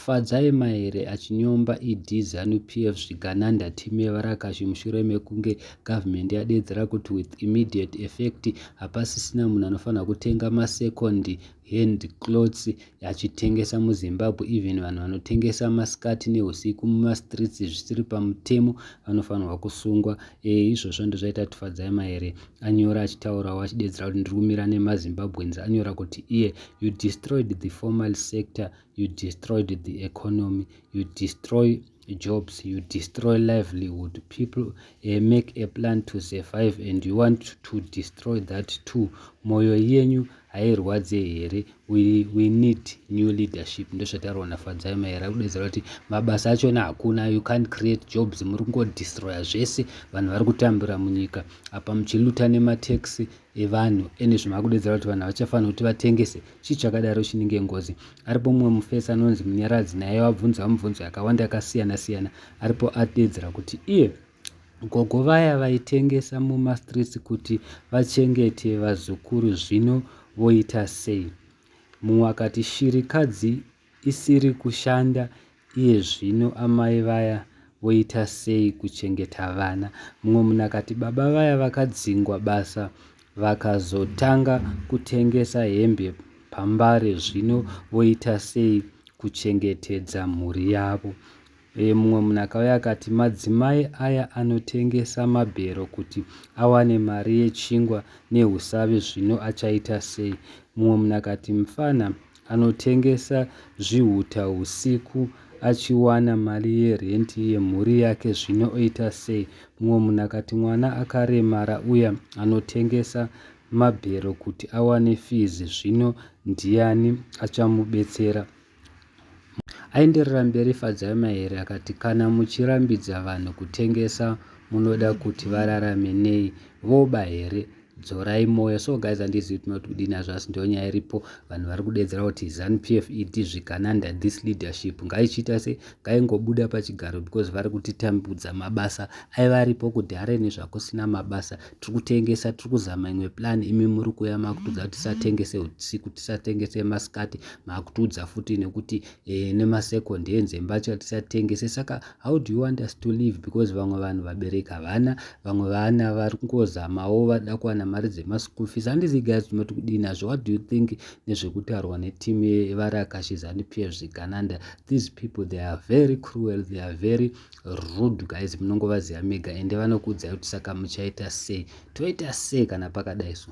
Fadzai Mahere achinyomba ED Zanu PF zvigananda team yevarakashi mushure mekunge government yadeedzera kuti with immediate effect hapasisina munhu anofanirwa kutenga masecond hand clothes achitengesa muZimbabwe even vanhu vanotengesa masikati neusiku mumastreets zvisiri pamutemo vanofanirwa kusungwa. Izvozvo ndozvaita kuti Fadzai Mahere anyora achitaurawo achideedzera kuti ndiri kumira nemaZimbabweans. Anyora kuti iye, "You destroyed the formal sector, you destroyed the economy, you destroy jobs, you destroy livelihood. People make a plan to survive and you want to destroy that too. Moyo yenyu hairwadze here? We need new leadership." Ndozvataurwa naFadzai Mahere kudedzera kuti mabasa achona hakuna, you can't create jobs, muri kungodestroya zvese, vanhu vari kutambura munyika apa muchiluta nematax evanhu ene zvimakudedzera kuti vanhu havachafanira kuti vatengese. Chii chakadaro chinenge ngozi? Aripo mumwe mufesi anonzi Munyaradzi, naye wabvunza mubvunzo yakawanda yakasiyana siyana. Aripo adedzera kuti iye gogo vaya vaitengesa mumastreets kuti vachengete vazukuru zvino voita sei? Mumwe akati shirikadzi isiri kushanda iye zvino amai vaya voita sei kuchengeta vana? Mumwe munhu akati baba vaya vakadzingwa basa vakazotanga kutengesa hembe pambare zvino voita sei kuchengetedza mhuri yavo? Mumwe munhu akauya akati madzimai aya anotengesa mabhero kuti awane mari yechingwa neusavi zvino achaita sei? Mumwe munhu akati mufana anotengesa zvihuta usiku achiwana mari yerenti yemhuri yake zvino oita sei? Mumwe munhu akati mwana akaremara uya anotengesa mabhero kuti awane fees zvino ndiani achamubetsera? Aenderera mberi Fadzai Mahere akati kana muchirambidza vanhu kutengesa munoda kuti vararame nei, voba here? Dzorai moyo. So guys, handizivi tinoti kudini hazvo, asi ndo nyaya iripo. Vanhu vari kudedzera kuti ZANU PF ED zvigananda, this leadership ngaichiita se ngaingobuda pachigaro because vari kutitambudza. Mabasa aiva aripo kudhara nezvakusina mabasa, tiri kutengesa, tiri kuzama imwe plan, imi muri kuuya makutudza kuti tisatengese usiku, tisatengese masikati, makutiudza futi nekuti nemasecond hands embatya tisatengese. Saka how do you want us to live? Because vamwe vanhu vabereki havana, vamwe vana vari kungozamawo vada kuwana mari dzemaschool fees. Handizi guys tinoti kudini nazvo. What do you think nezvekutaurwa netimu yevarakashi ZANU PF zvigananda? These people, they are very cruel, they are very rude, guys. Munongovaziva mega ende vanokuudzai kuti saka muchaita sei, toita sei kana pakadai so.